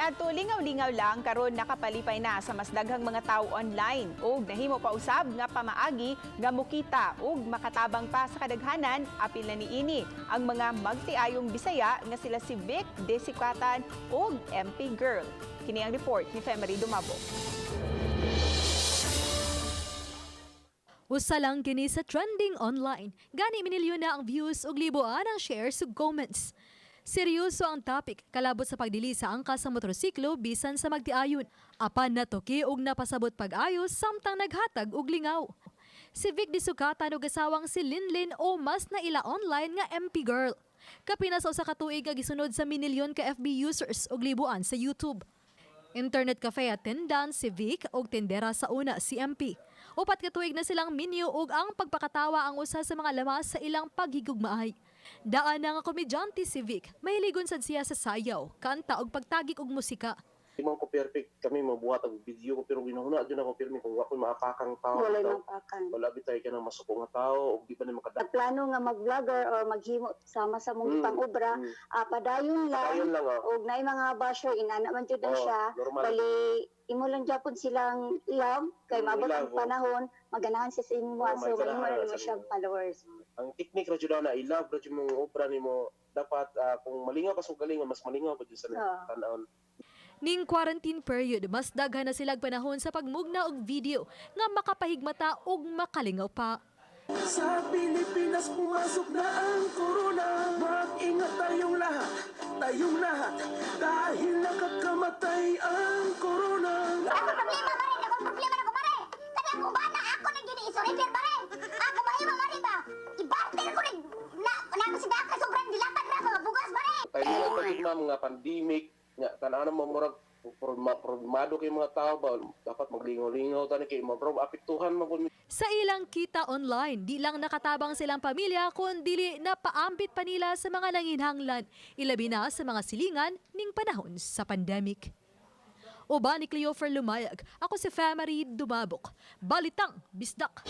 Kaniadto lingaw-lingaw lang, karon nakapalipay na sa mas daghang mga tawo online ug nahimo pa usab nga pamaagi nga mukita ug makatabang pa sa kadaghanan. Apil na niini ang mga magtiayong Bisaya nga sila si Vic Desikatan ug MP Girl. Kini ang report ni Femery Dumabo. Usa lang kini sa trending online. Gani minilyon na ang views ug liboan ang shares ug comments. Seryoso ang topic kalabot sa pagdili sa angkas sa motorsiklo bisan sa magtiayon. Apan natuki ug napasabot pag-ayos samtang naghatag og lingaw. Si Vic Disukatan ug asawang si Linlin o mas naila online nga MP Girl. Kapina sa usa ka tuig nga gisunod sa minilyon ka FB users ug liboan sa YouTube. Internet cafe attendant si Vic ug tindera sa una si MP. 4 ka tuig na silang minyo ug ang pagpakatawa ang usa sa mga lamas sa ilang paghigugmaay. Daan na nga komedyante si Vic, mahiligon sad siya sa sayaw, kanta ug pagtagik og musika. Di man ko perfect kami mabuhat og video ko, pero ginahuna jud ako pirmi kung wa ko'y maapakang tao. Walay Bitaw. mapakan. Wala bitay ka nang masuko nga tao ug di pa ni makada. Nagplano nga mag-vlogger or maghimo sama sa mong ipang-obra, padayon lang. Padayon lang, oh. Og naay mga basher, inana man jud na Oo, siya. normal. Bali imo lang japon silang love kay maabot ang love, oh. panahon, maganahan siya sa imo, Oo, so may mahimo ganahan na na nimo sa siyang imo. followers. Ang technique ra jud na i-love ra jud mong obra nimo. Dapat kung malingaw ka sa galingon, mas malingaw pa jud sa tan-awon. Ning quarantine period, mas daghan na silag panahon sa pagmugna og video nga makapahigmata ug makalingaw pa. Sa Pilipinas pumasok na ang corona. Mag-ingat tayong lahat, dahil nakakamatay ang corona. Ako problema mare, ako problema na ko mare. Kani ako bana ako nang gini isurrender mare. Ako mahimo mare ba? I-barter ko rin na na ako si Daka sobrang dilatan ra mga bugas mare. Tayo nila pa jud, ma'am, nga pandemic nga tan-aw mo murag problemado kay mga tao ba, dapat maglingaw-lingaw tani kay mabro apektuhan man pud. Sa ilang kita online, di lang nakatabang silang pamilya kun dili na paambit pa nila sa mga nanginhanglan, ilabi na sa mga silingan ning panahon sa pandemic. Uban ni Cleofer Lumayag, ako si Famary Dumabok. Balitang Bisdak!